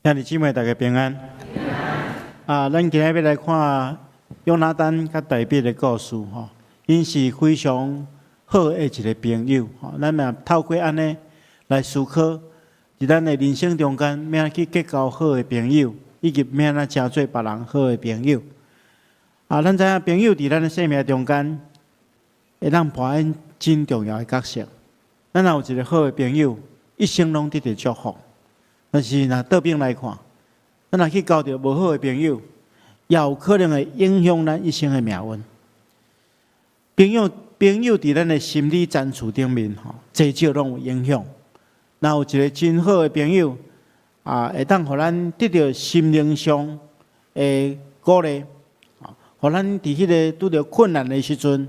兄弟姊妹，大家平安。啊，咱今日欲來看約拿單佮大衛的故事吼，𪜶是非常好的一个朋友吼。咱嘛透過按呢來思考，佇咱的人生中間，欲按怎去結交好的朋友，以及欲按怎成做別人好的朋友。啊，咱知影朋友佇咱的生命中間，會當扮演真重要的角色。咱若有一个好的朋友，一生攏得著祝福。但是若倒反來看，咱若去交著無好的朋友，也有可能會影響咱一生的命運。朋友，朋友佇咱的心理層次頂面吼，濟少攏有影響。若有一个真好的朋友，啊，會當予咱得著心靈上的鼓勵，啊，予咱佇彼个拄著困難的時陣，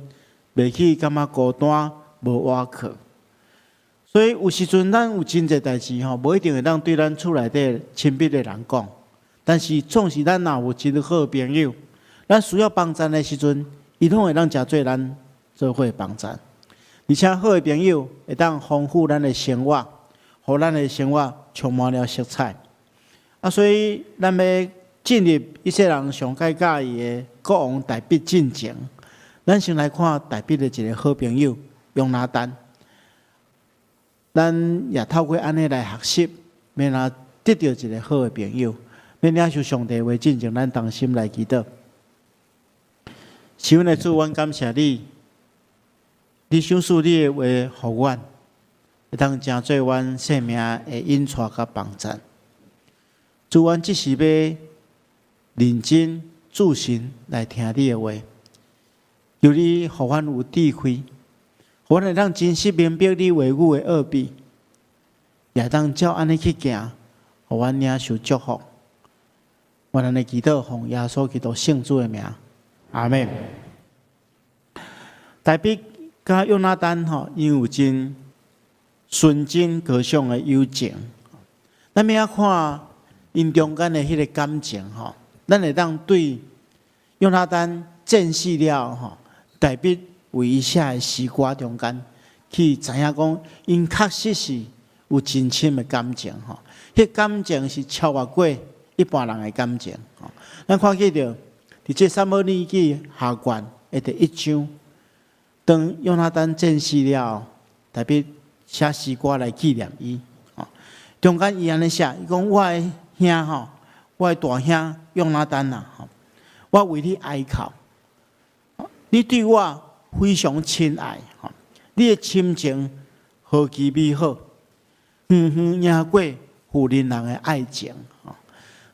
袂去感覺孤單、無倚靠。所以有時陣咱有真濟代誌吼，無一定會當對咱厝內底親密的人講。但是總是咱若有真好的朋友，咱需要幫贊的時陣，伊攏會當誠做咱做伙幫贊。而且好的朋友會當豐富咱的生活，予咱的生活充滿了色彩。啊，所以咱欲進入以色列人上蓋佮意的國王大衛進前，咱先來看大衛的一个好朋友約拿單。咱也透過按呢來學習，欲按怎得著一个好的朋友，欲領受上帝話進前，咱同心來祈禱。是阮的主，阮感謝你，你賞賜你的話予阮，會當成做阮生命的引帶佮幫贊。主，阮這時欲認真注神來聽你的話，求你予阮有智慧，予阮會當真實明白你話語的奧秘，也當照按呢去行，予阮領受祝福。阮按呢祈禱，奉耶穌基督聖子的名，阿們。大衛佮約拿單吼，𪜶有真純真高尚的友情。咱欲按怎看𪜶中間的彼个感情吼，咱會當對約拿單戰死了吼，大衛為伊寫的詩歌中間，去知影講，𪜶確實是有真深的感情吼。彼感情是超越過一般人的感情吼。咱看見著，佇這撒母耳記下卷的第一章，當約拿單戰死了，大衛寫詩歌來紀念伊。吼，中間伊按呢寫，伊講我的兄吼，我的大兄約拿單啊，吼，我為你哀哭，你對我非常親愛，吼，你的親情何其美好，遠遠贏過婦人人的愛情，吼。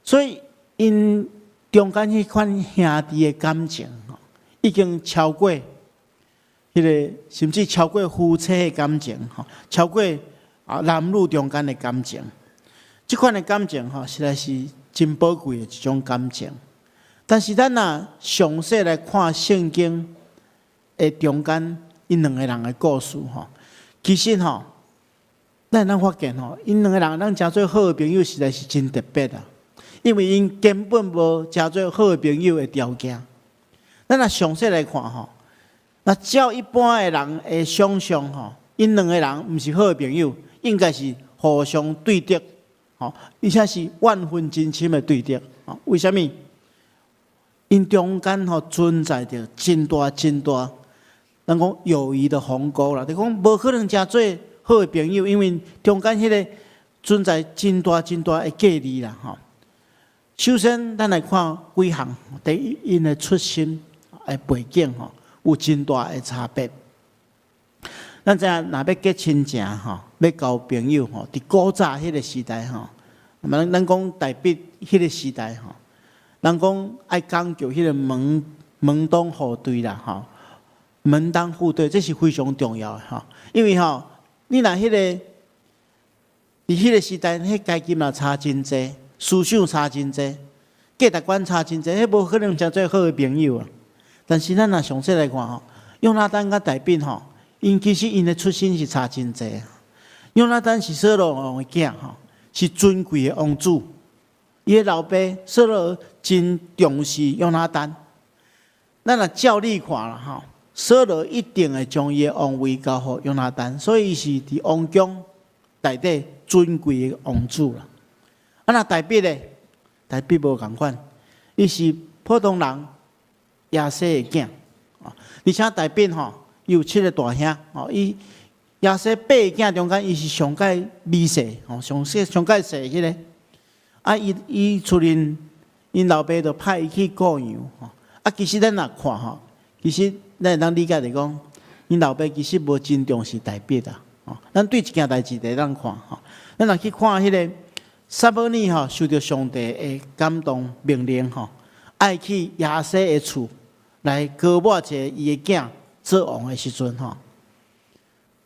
所以𪜶中間彼款兄弟的感情，吼，已經超過彼个，甚至超過夫妻的感情，吼，超過啊男女中間的感情。這款的感情，吼，實在是真寶貴的一種感情。但是咱若詳細來看聖經的中間，𪜶兩个人的故事吼，其實吼，咱會當發現吼，𪜶兩个人當成做好的朋友，實在是真特別啊。因為𪜶根本無成做好的朋友的條件。咱若詳細來看吼，若照一般的人的想象吼，𪜶兩个人毋是好的朋友，應該是互相對敵，吼，而且是怨恨真深的對敵。吼，為啥物？𪜶中間吼存在著真大真大，咱講友誼的鴻溝啦，就講無可能成做好的朋友，因為中間彼个存在真大真大的隔離啦，吼。首先，咱來看幾項，第一，𪜶的出身的背景吼，有真大的差別。咱知影，若欲結親情吼，欲交朋友吼，佇古早彼个時代吼，咱講大衛彼个時代吼，人講愛講究彼个門當戶對啦，吼，門當戶對，這是非常重要的吼。因為吼，你若彼个佇彼个時代，彼階級嘛差真濟，思想差真濟，價值觀差真濟，彼無可能成做好的朋友啊。但是咱若詳細來看吼，約拿單佮大衛吼，𪜶其實𪜶的出身是差真濟。約拿單是掃羅王的囝吼，是尊貴的王子。伊的老爸掃羅真重視約拿單。咱若照理看啦吼，掃羅一定會將伊的王位交予約拿單，所以伊是佇王宮內底尊貴的王子啦。啊，若大衛咧，大衛無仝款，伊是普通人耶西的囝，而且大衛吼，伊有七个大兄，吼，伊耶西八個囝中間，伊是上蓋微細，吼，上細上蓋細彼个。啊，伊伊厝裡𪜶老爸就派伊去顧羊，吼。啊，其實咱若看吼，其實咱會當理解就講，𪜶老爸其實無真重視大衛啊。吼，咱對一件代誌會當看吼，咱若去看彼个撒母耳吼，受著上帝的感動命令吼，愛去耶西的厝來膏抹一个伊的囝做王的時陣吼，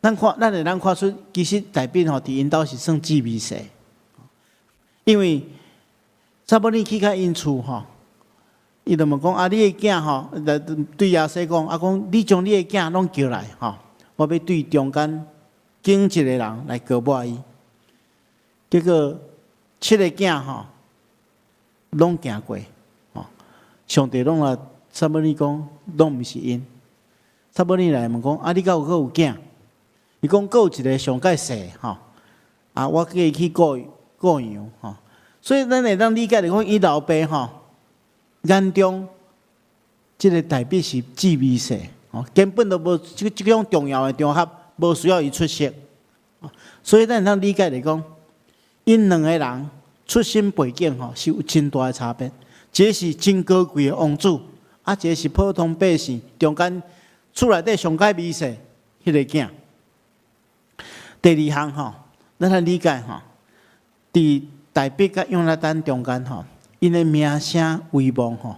咱看咱會當看出，其實大衛吼佇𪜶兜是算至微細，因為撒母耳去到𪜶厝吼，伊就問講啊，你的囝吼，來對耶西講，啊講你將你的囝攏叫來吼，我欲對中間揀一個人來膏抹伊。結果七个囝吼攏行過，吼，上帝攏來撒母耳講，攏毋是𪜶。撒母耳來問講，啊，你敢有閣有囝？伊講閣有一个上蓋細吼，啊，我叫伊去顧顧羊吼。所以咱會當理解就講，伊老爸吼眼中這个大衛是至微細，吼，根本都無這這種重要的場合，無需要伊出席。所以咱會當理解就講，𪜶兩个人出身背景吼是有真大的差別。一个是真高貴的王子，啊，一个是普通百姓中間厝內底上蓋微細彼个囝。第二項吼，咱來理解吼，佇大衛佮約拿單中間吼，𪜶的名聲威望吼，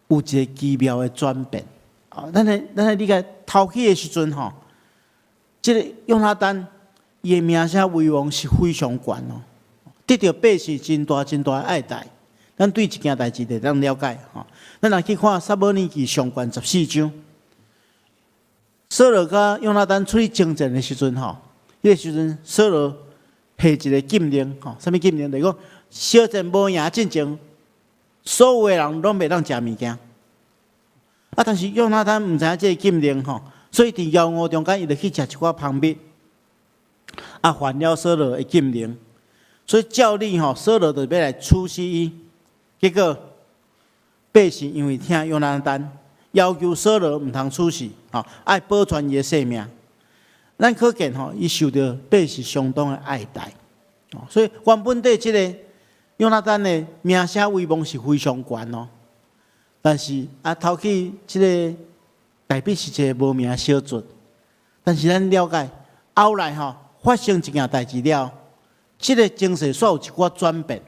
有一个奇妙的轉變。啊，咱來理解頭起的時陣吼，這個約拿單伊的名聲威望是非常懸哦，得著百姓真大真大的愛戴。咱對這件代誌會當了解吼。咱若去看撒母耳記上卷14章，掃羅佮約拿單出去征戰的時陣吼，彼个時陣掃羅下一个禁令吼，啥物禁令？就是講相戰無贏進前，所有的人攏袂當食物件。啊，但是約拿單毋知影這个禁令吼，所以佇枵餓中間，伊就去食一寡蜂蜜，啊，犯了掃羅的禁令。所以照理吼，掃羅就欲來處死伊。結果百姓因為疼約拿單，要求掃羅毋通處死，吼，愛保全伊的性命。咱可見吼，伊受著百姓相當的愛戴，所以原本對這個約拿單的名聲威望是非常懸哦。但是啊，頭起這个大衛是一个無名小卒，但是咱了解後來吼發生一件代誌了，這个情勢煞有一寡轉變，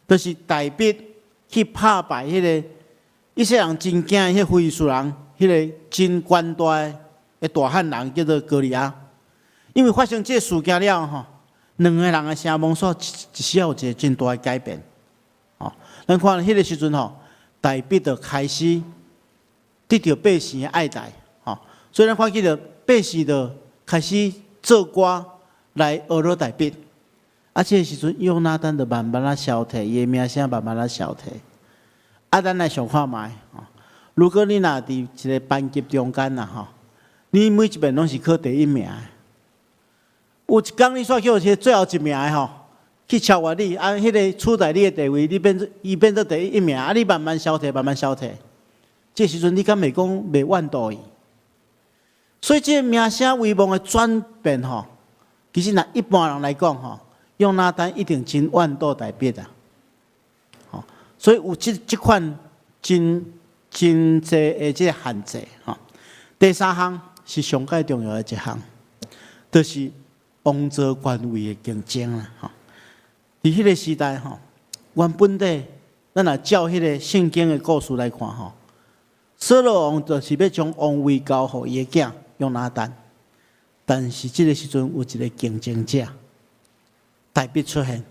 就是大衛去拍敗彼个以色列人真驚彼个非利士人，彼个真權大的大漢人叫做歌利亞。因為發生這个事件了吼，兩个人的聲望煞一時有一个真大的改變。吼，咱看彼个時陣吼，大衛就開始得著百姓的愛戴，吼，所以咱看見著百姓就開始做歌來呵咾大衛。啊，這个時陣約拿單就慢慢仔消退，伊的名聲慢慢仔消退。啊，咱來想看覓，吼，如果你若佇一个班級中間啦，吼，你每一遍攏是考第一名的，有一工你煞去予最後一名的吼，去超越你，啊，彼个取代你的地位，你變做伊變做第一名，啊，你慢慢消退，慢慢消退。這時陣你敢會講袂怨妒伊？所以這个名聲威望的轉變吼，其實若一般人來講吼，約拿單一定真怨妒大衛啊。吼，所以有這這款真真濟的這个限制吼。第三項是上蓋重要的一項，就是王座權位的競爭啦。吼，佇彼个時代吼，原本底咱若照彼個聖經的故事來看吼，掃羅王就是欲將王位交予伊的囝約拿單，但是這个時陣有一个競爭者大衛出現。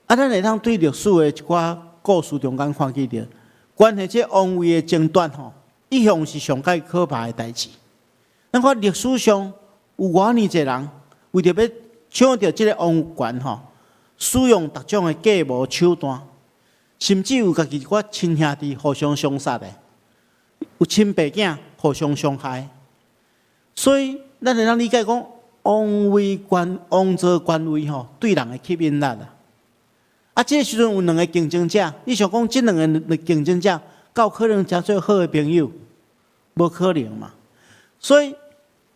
啊，咱會當對歷史的一寡故事中間看見著，關係這王位的爭奪吼，一向是上蓋可怕的代誌。咱看歷史上有偌爾濟人為著欲搶著這个王權吼，使用各種的計謀手段，甚至有家己一寡親兄弟互相相殺的，有親爸囝互相傷害。所以，咱會當理解講，王位權王座權位吼，對人的吸引力啊。啊，這个時陣有兩個競爭者，你想講這兩个競爭者，敢有可能成做好的朋友？無可能嘛。所以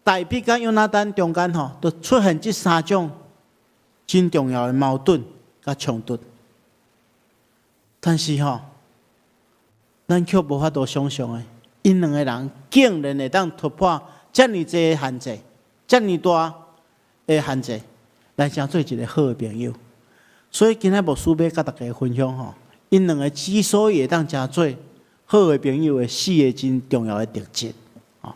大衛佮約拿單中間吼，就出現這三種真重要的矛盾佮衝突。但是吼，咱卻無法度想像的，𪜶兩个人竟然會當突破遮爾濟限制，遮爾大的限制，來成做一个好的朋友。所以今仔牧師欲佮大家分享吼，𪜶兩个之所以會當成做好的朋友的四个真重要的特質。啊，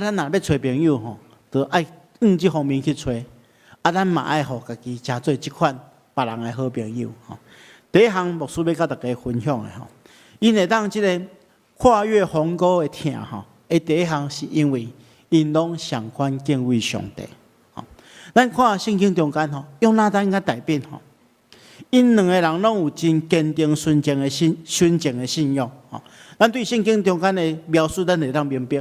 咱若欲揣朋友吼，就愛向這方面去揣。啊，咱嘛愛予家己成做這款別人的好朋友吼。第一項牧師欲佮大家分享的吼，𪜶會當這个跨越鴻溝的疼吼，第一項是因為𪜶攏仝款敬畏上帝。吼，咱看聖經中間吼，約拿單佮大衛吼，𪜶兩个人攏有真堅定純正的信純正的信仰。吼，咱對聖經中間的描述，咱會當明白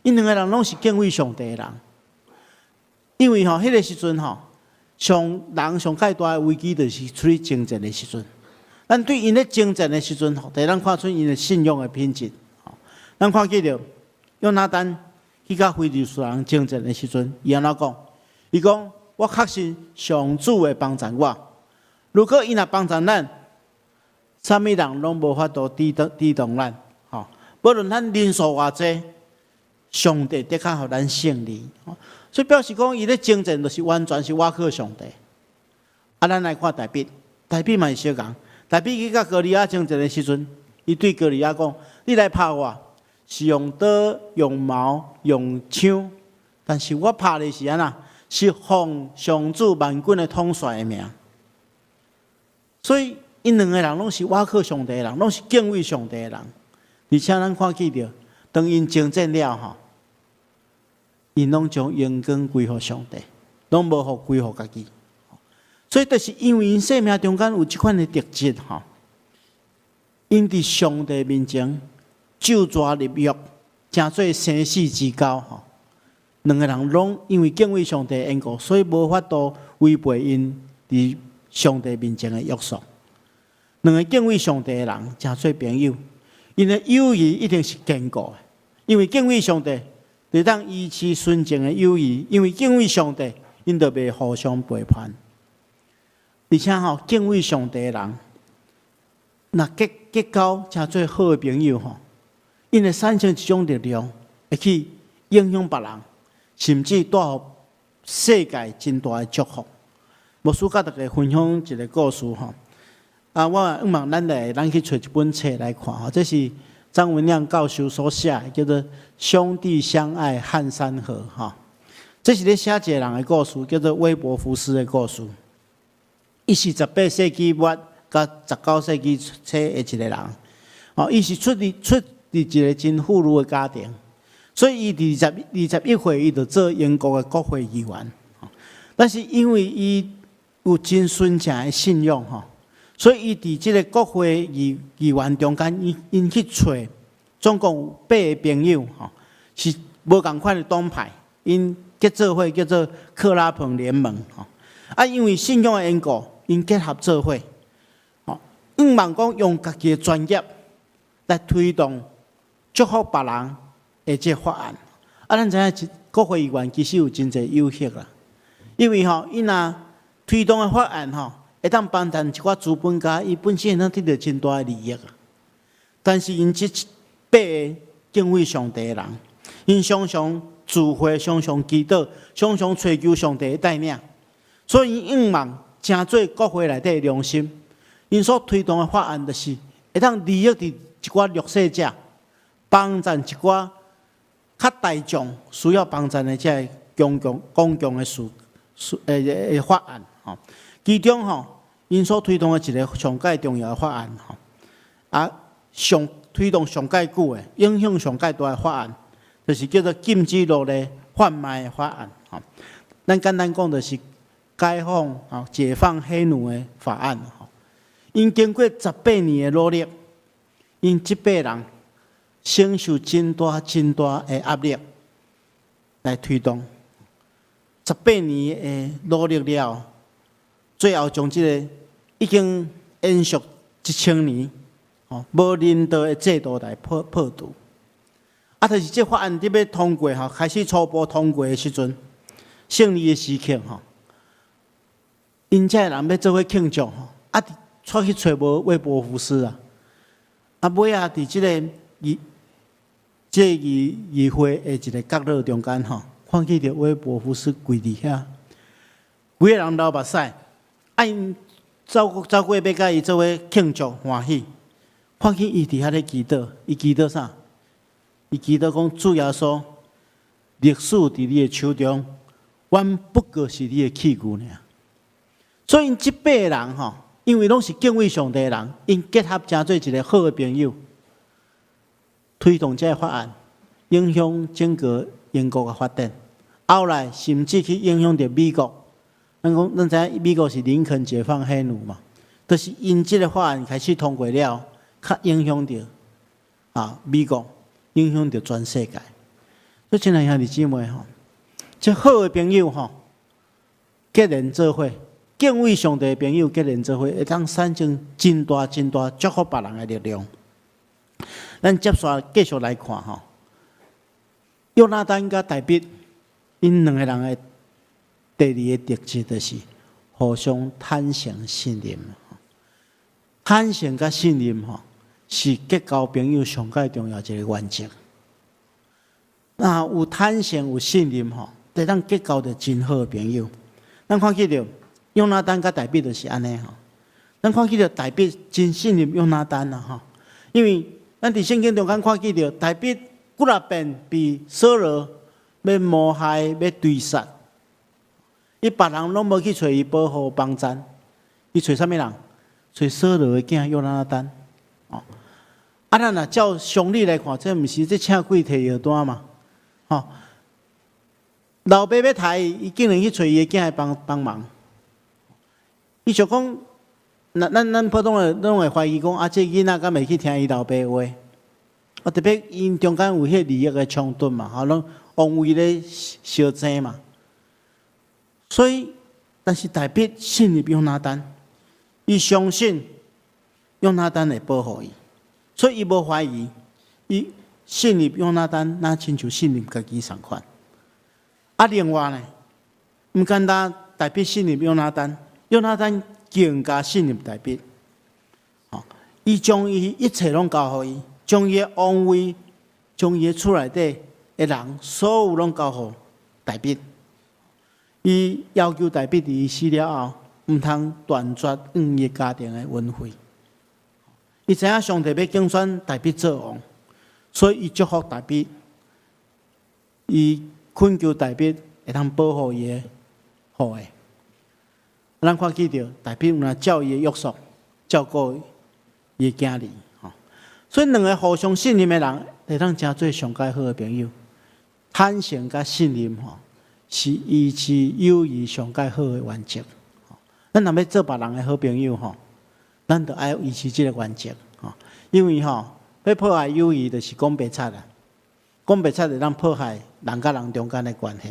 ，𪜶兩个人攏是敬畏上帝的人。因為吼，彼个時陣吼，上人上蓋大的危機就是處於征戰的時陣。咱對𪜶咧征戰的時陣吼，就咱看出𪜶的信仰的品質。咱看見著約拿單去佮非利士人征戰的時陣，伊按怎講？伊講：我確信上主會幫贊我。如果伊若幫贊咱，啥物人攏無法度抵擋抵擋咱。吼，無論咱人數偌濟，上帝的確予咱勝利。所以表示講，伊咧征戰就是完全是倚靠上帝。啊，咱來看大衛，大衛嘛是相仝。大衛去佮歌利亞征戰的時陣，伊對歌利亞講：你來拍我，是用刀、用矛、用槍，但是我拍你是按怎？是奉上主萬軍的統帥的名。所以，𪜶兩个人攏是倚靠上帝的人，攏是敬畏上帝的人。而且咱看見著，當𪜶征戰了後，𪜶攏將榮光歸予上帝，攏無予歸予家己。所以，就是因為𪜶生命中間有這款的特質吼，𪜶佇上帝面前咒詛立約，成做生死之交吼。兩个人攏因為敬畏上帝的緣故，所以無法度違背𪜶佇上帝面前的約束。兩个敬畏上帝的人，成做朋友，𪜶的友誼一定是堅固的，因為敬畏上帝，就當維持純正的友誼。因為敬畏上帝，𪜶就袂互相背叛。而且吼，敬畏上帝的人，若結結交成做好的朋友吼，𪜶會產生一種力量，會去影響別人，甚至帶予世界真大的祝福。牧師佮大家分享一个故事吼。啊，我向望咱來，咱去揣一本冊來看吼。這是張文亮教授所寫的，叫做《兄弟相愛撼山河》吼。這是咧寫一个人的故事，叫做威伯福斯的故事。伊是18世紀末佮19世紀初的一个人。哦，伊是出佇一个真富裕的家庭，所以伊佇21歲，伊就做英國的國會議員。但是因為伊有真純正的信仰吼，所以伊佇這个國會議員中間，𪜶去揣總共有八个朋友吼，是無仝款的黨派，𪜶結做伙叫做克拉彭聯盟吼。啊，因為信仰的緣故，𪜶結合做伙，吼，向望講用家己的專業來推動祝福別人的這个法案。啊，咱知影，國會議員其實有真濟誘惑啦，因為吼，伊若推動的法案吼，會當幫助一寡資本家，伊本身會當得著真大的利益啊。但是𪜶這八个敬畏上帝的人，𪜶常常聚會，常常祈禱，常常揣求上帝的帶領，所以𪜶向望成做國會內底的良心。𪜶所推動的法案，就是會當利益佇一寡弱勢者，幫助一寡較大眾需要幫助的這个公共的事事的法案吼。其中吼，𪜶所推動的一个上蓋重要的法案吼，啊，上推動上蓋久的、影響上蓋大的法案，就是叫做禁止奴隸販賣的法案吼。咱簡單講，就是解放啊、解放黑奴的法案吼。𪜶經過18年的努力，𪜶這八人承受真大真大的壓力來推動。18年的努力了，最後將這个已經延續1000年，吼無人道的制度來破除。啊，就是這法案佇欲通過吼，開始初步通過的時陣，勝利的時刻吼，𪜶遮的人欲做伙慶祝吼，啊，出去揣無威伯福斯啊，啊，尾仔佇這个議會的一个角落中間吼，看見著威伯福斯跪佇遐，規个人流目屎，啊，𪜶走過欲共伊做伙慶祝歡喜，看見伊佇遐咧祈禱，伊祈禱啥？伊祈禱講主耶穌，歷史佇你的手中，阮不過是你的器具爾。所以𪜶這八个人吼，因為攏是敬畏上帝的人，𪜶結合成做一个好的朋友，推動這个法案，影響整個英國的發展。後來甚至去影響著美國。咱講，咱知影美國是林肯解放黑奴嘛，就是𪜶這个法案開始通過了，較影響著啊美國，影響著全世界。所以，親愛兄弟姊妹吼，這好的朋友吼，結連做伙，敬畏上帝的朋友結連做伙，會當產生真大真大祝福別人的力量。咱接續繼續來看吼，約拿單佮大衛，𪜶兩个人的第二个特質就是互相坦誠信任。坦誠佮信任吼，是結交朋友上蓋重要一个原則。那有坦誠有信任吼，會當結交著真好的朋友。咱看見著約拿單佮大衛就是按呢吼。咱看見著大衛真信任約拿單啊吼，因為咱佇聖經中間看見著大衛幾若遍被掃羅欲謀害、欲追殺，伊別人攏無去揣伊保護幫贊，伊揣啥物人？揣掃羅的囝約拿單。哦，啊，咱若照常理來看，這毋是這請鬼提藥單嘛？吼，老爸欲刣伊，伊竟然去揣伊的囝來幫幫忙。伊就講，咱普通的攏會懷疑講，啊，這囡仔敢會去聽伊老爸話？啊，特別𪜶中間有彼個利益的衝突嘛，吼，攏王位咧相爭嘛。所以，但是大衛信任約拿單，伊相信約拿單會保護伊，所以伊無懷疑，伊信任約拿單，若親像信任家己仝款。啊，另外呢，毋簡單大衛信任約拿單，約拿單更加信任大衛。吼，伊將伊一切攏交予伊，將伊的王位，將伊的厝內底的人，所有攏交予大衛。伊要求大衛佇伊死了後，毋通斷絕與伊家庭的恩惠。伊知影上帝欲揀選大衛做王，所以伊祝福大衛，伊懇求大衛會當保護伊的後裔。咱看見著大衛有若照伊的約束照顧伊的囝兒，吼。所以兩个互相信任的人，會當成做上蓋好的朋友。坦誠佮信任，吼，是維持友誼上蓋好的原則。咱若欲做別人的好朋友，吼，咱就愛維持這个原則，吼。因為吼，欲破壞友誼，就是講白賊啦。講白賊會當破壞人佮人中間的關係。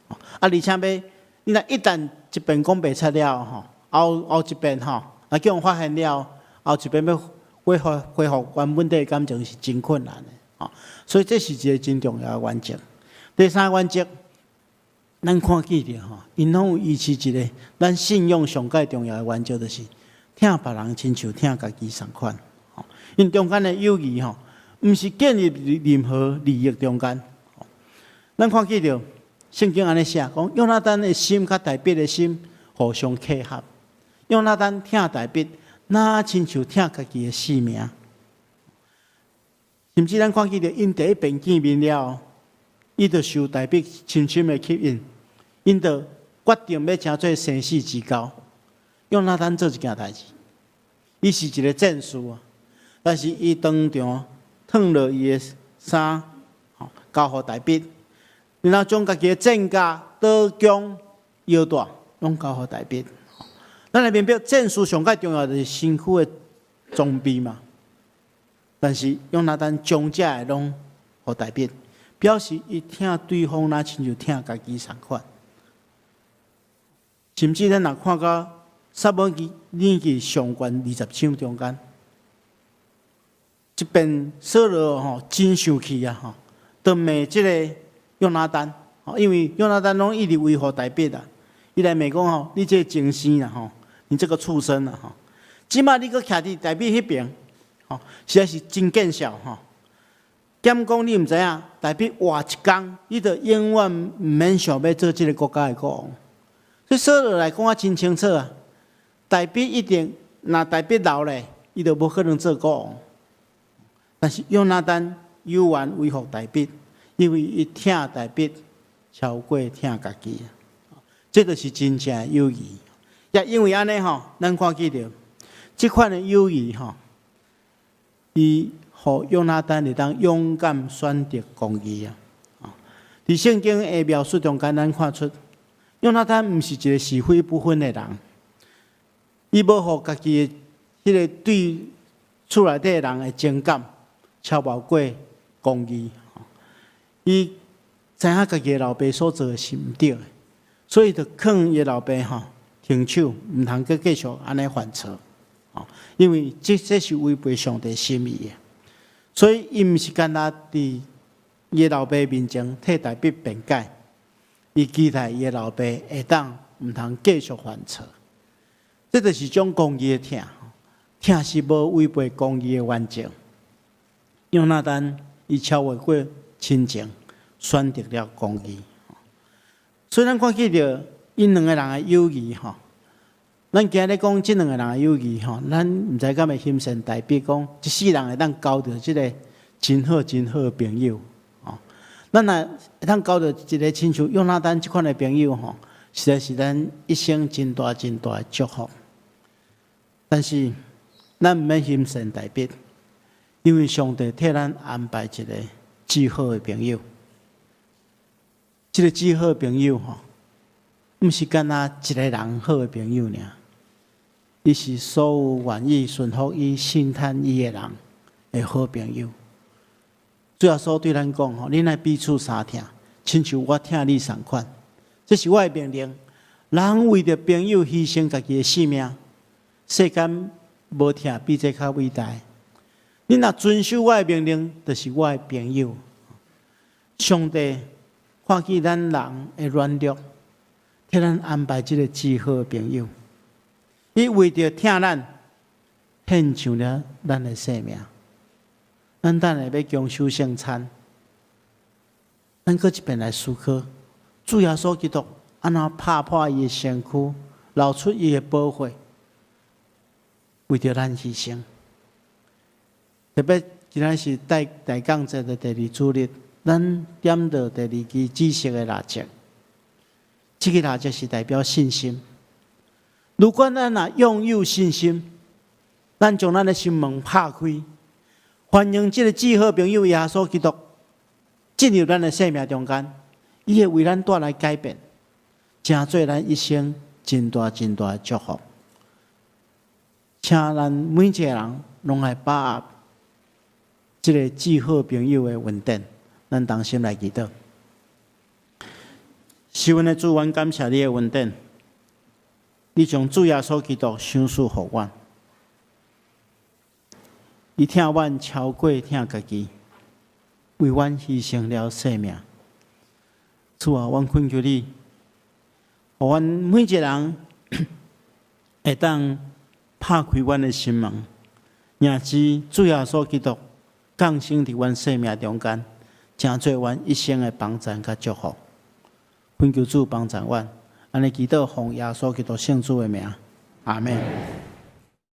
啊，而且欲你若一旦一遍講白賊了，吼，後後一遍吼，啊叫人發現了，後一遍欲恢復原本的感情是真困難的，吼。所以這是一个真重要的原則。第三個原則，咱看見著吼，𪜶攏有維持一个咱信仰上蓋重要的原則，就是疼別人親像疼家己仝款。吼，𪜶中間的友誼吼，毋是建立佇任何利益中間。咱看見著聖經按呢寫，講約拿單的心佮大衛的心互相契合。約拿單疼大衛，若親像疼家己的性命。甚至咱看見著𪜶第一遍見面了，伊就受大衛深深的吸引，𪜶就決定欲成做生死之交。約拿單做一件代誌，伊是一个戰士啊，但是伊當場脫落伊的衫，吼，交予大衛，然後將家己的戰甲、刀弓、腰帶，攏交予大衛。咱來明白，戰士上蓋重要就是身軀的裝備嘛。但是約拿單將這个攏予大衛，表示伊疼對方，若親像疼家己仝款。甚至咱若看到撒母耳記上卷20章中間，這邊掃羅吼真生氣啊吼，就罵這個約拿單，因為約拿單攏一直維護大衛啊，伊來罵講吼，你這個精生啊吼，你這個畜生啊吼，這馬你閣徛佇大衛彼邊，吼，實在是真見笑吼。敢講你毋知影，大衛活一工，你就永遠毋免想欲做這個國家的國王。所以掃羅來講啊，真清楚啊，大衛一定，若大衛留咧，伊就無可能做國王。但是約拿單猶原維護大衛，因為伊疼大衛超過疼家己，這就是真正的友誼。也因為按呢吼，咱看見著這款的友誼吼，伊予約拿單會當勇敢選擇公義啊！佇聖經的描述中間，咱看出約拿單毋是一個是非不分的人，伊無予家己的彼個對厝內底的人的情感超越過公義。伊知影家己的老爸所做的是毋對的，所以就勸伊的老爸吼停手，毋通閣繼續按呢犯錯。因為這是違背上帝心意的，所以伊毋是干焦佇伊的老爸面前替大衛辯解，伊期待伊的老爸會當毋通繼續犯錯。這就是種公義的疼，疼是無違背公義的原則。約拿單伊超越過親情，選擇了公義。所以咱看見著𪜶兩个人的友誼吼，咱今日講這兩个人的友誼吼，咱毋知敢會欣羨大衛講，一世人會當交著這个真好真好的朋友。吼，咱若會當交著一个親像約拿單這款的朋友吼，實在是咱一生真大真大的祝福。但是咱毋免欣羨大衛，因為上帝替咱安排一个至好的朋友。這个至好的朋友吼，毋是干焦一个人好的朋友爾，伊是所有願意順服伊、信賴伊的人的好朋友。主耶穌對咱講吼，恁愛彼此相疼，親像我疼你仝款。這是我的命令。人為著朋友犧牲家己的性命，世間無疼比這較偉大。恁若遵守我的命令，就是我的朋友。上帝看見咱人的軟弱，替咱安排這个至好的朋友。伊為著疼咱，獻上了咱的性命。咱等下欲共守聖餐，咱閣一遍來思考，主耶穌基督按怎拍破伊的身軀，流出伊的寶血，為著咱犧牲。特別今仔是大降節的第二主日，咱點著第二支紫色的蠟燭。這个蠟燭是代表信心。如果咱若擁有信心，咱將咱的心門拍開，歡迎這个至好朋友耶穌基督進入咱的生命中間，伊會為咱帶來改變，成做咱一生真大真大的祝福。請咱每一个人攏來把握這个至好朋友的恩典，咱同心來祈禱。是阮的主，阮感謝你的恩典，你將主耶穌基督賞賜予阮，伊疼阮超過疼家己，為阮犧牲了性命。主啊，阮懇求你，予阮每一个人會當拍開阮的心門，迎接主耶穌基督降生佇阮生命中間，成做阮一生的幫贊佮祝福。懇求主幫贊阮，按呢祈禱奉耶穌基督聖子的名，阿們。